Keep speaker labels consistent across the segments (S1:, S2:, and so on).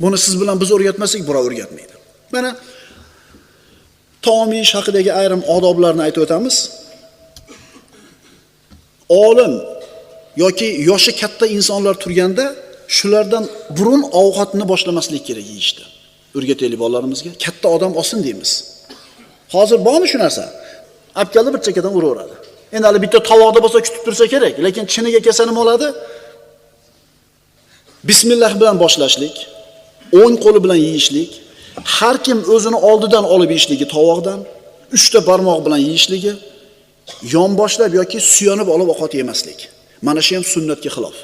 S1: Buni siz bilan biz o'rgatmasak, birov o'rgatmaydi. Mana taom yeyish haqidagi ayrim odoblarni aytib o'tamiz. Olim yoki yoshi katta insonlar turganda shulardan burun ovqatni boshlamaslik kerak yeyishni. O'rgataylik bolalarimizga, katta odam olsin deymiz. Hozir bormi shu narsa? Olib keldi, bir chekkadan uraveradi. Endi hali bitta tovoqda bo'lsa kutib tursa kerak, lekin chiniga kelsa nima oladi? Bismillah bilan boshlashlik, o'ng qo'li bilan yeyishlik, har kim o'zini oldidan olib yeyishligi tovoqdan, 3 ta barmoq bilan yeyishligi, yon boshlab yoki suyanib olib ovqat yemaslik. Mana shu ham sunnatga xilof.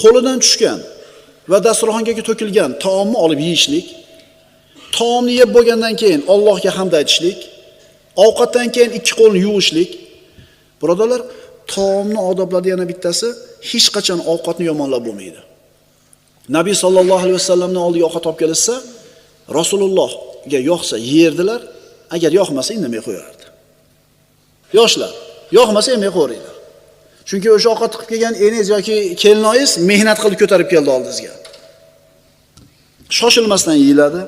S1: Qo'lidan tushgan va dasturxonga to'kilgan taomni olib yeyishlik, taomni yeb bo'lgandan keyin Allohga hamd aytishlik, ovqatdan keyin ikki qo'lni yuvishlik. Birodarlar, taomni odoblari yana bittasi, hech qachon ovqatni yomonlab bo'lmaydi. Nabiy sallallohu alayhi vasallamning oldiga ovqat olib kelsa, Rasulullohga yoqsa yerdilar, agar yoqmasa indamay qo'yardi. Yoshlar, yoqmasa indamay qo'yinglar. Chunki o'sha ovqat qilib kelgan eningiz yoki kelinoyingiz mehnat qilib ko'tarib keldi oldingizga. Shoshilmasdan yeyiladi,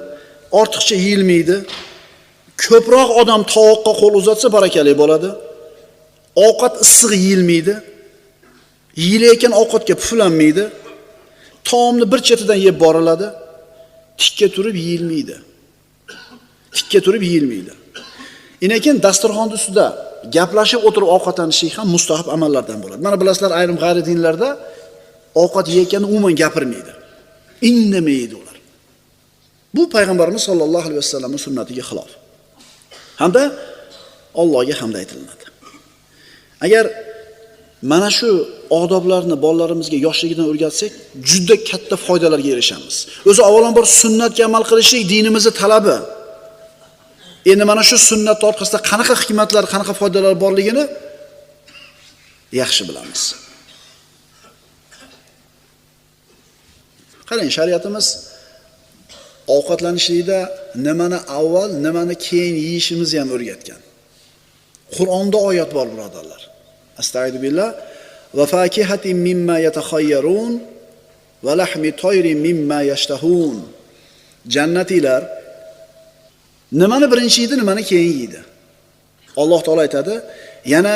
S1: ortiqcha yeyilmaydi. Ko'proq odam tovoqqa qo'l uzatsa barakali bo'ladi. Ovqat issiq yeyilmaydi. Yeyilayotgan ovqatga puflanmaydi. Taomni bir chetidan yeb boriladi. Tikka turib yeyilmaydi. Tikka turib yeyilmaydi. Lekin dasturxon ustida gaplashib o'tirib ovqatlanishlik ham mustahab amallardan bo'ladi. Mana bilasizlar, ayrim g'ayri dinlarda ovqat yeyotganda umuman gapirmaydi. Indamaydi ular. Bu payg'ambarimiz sollallohu alayhi vasallamning sunnatiga xilof. Hamda Allohga hamd aytilinadi. Agar mana shu odoblarni bolalarimizga yoshligidan o'rgatsak, juda katta foydalarga erishamiz. O'zi avvalambor sunnatga amal qilishlik dinimizning talabi. Endi mana shu sunnat orqasida qanaqa hikmatlar, qanaqa foydalar borligini yaxshi bilamiz. Qarang, shariatimiz ovqatlanishlikda nimani avval, nimani keyin yeyishimizni ham o'rgatgan. Qur'onda oyat bor, birodarlar. Astagfiru billah va fakihatin mimma yatakhayyarun va lahmi tayrin mimma yashtahun. Jannatiylar nimani birinchi yeydi, nimani keyin yeydi. Alloh taolo aytadi, yana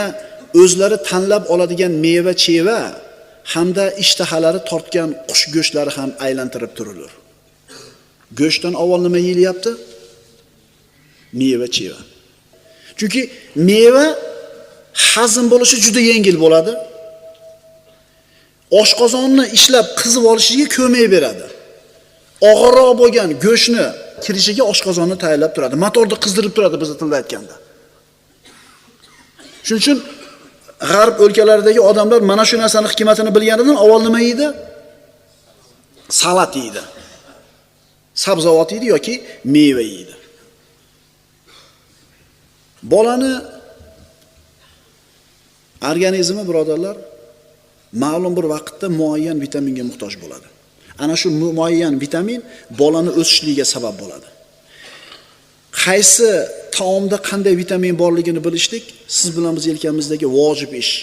S1: o'zlari tanlab oladigan meva-cheva hamda ishtahalari tortgan qush go'shtlari ham aylantirib turilir. Go'shtdan avval nima yeyilyapti? Meva-cheva. Chunki meva hazm bo'lishi juda yengil bo'ladi. Oshqozonni ishlab qizib olishiga ko'mak beradi. Og'irroq bo'lgan go'shtni kirishiga oshqozonni tayyorlab turadi. Motorni qizdirib turadi bizning tilda aytganda. Shuning uchun g'arb o'lkalaridagi odamlar mana shu narsani hikmatini bilganidan avval nima yeydi? Salat yeydi. Sabzavot yeydi yoki meva yeydi. Bolani organizmi, birodarlar, ma'lum bir vaqtda muayyan vitaminga muhtoj bo'ladi. Ana shu muayyan vitamin bolani o'sishligiga sabab bo'ladi. Qaysi taomda qanday vitamin borligini bilishlik siz bilan biz yelkamizdagi vojib ish.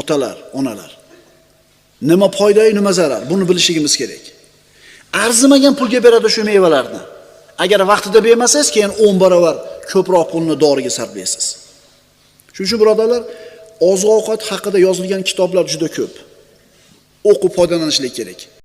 S1: Otalar, onalar. Nima foyda, nima zarar, buni bilishligimiz kerak. Arzimagan pulga beradi shu mevalarni. Agar vaqtida bermasangiz, keyin 10 barobar ko'proq pulni doriga sarflaysiz. Shuning uchun birodarlar, oziq-ovqat haqida yozilgan kitoblar juda ko'p. O'qib foydalanishlik kerak.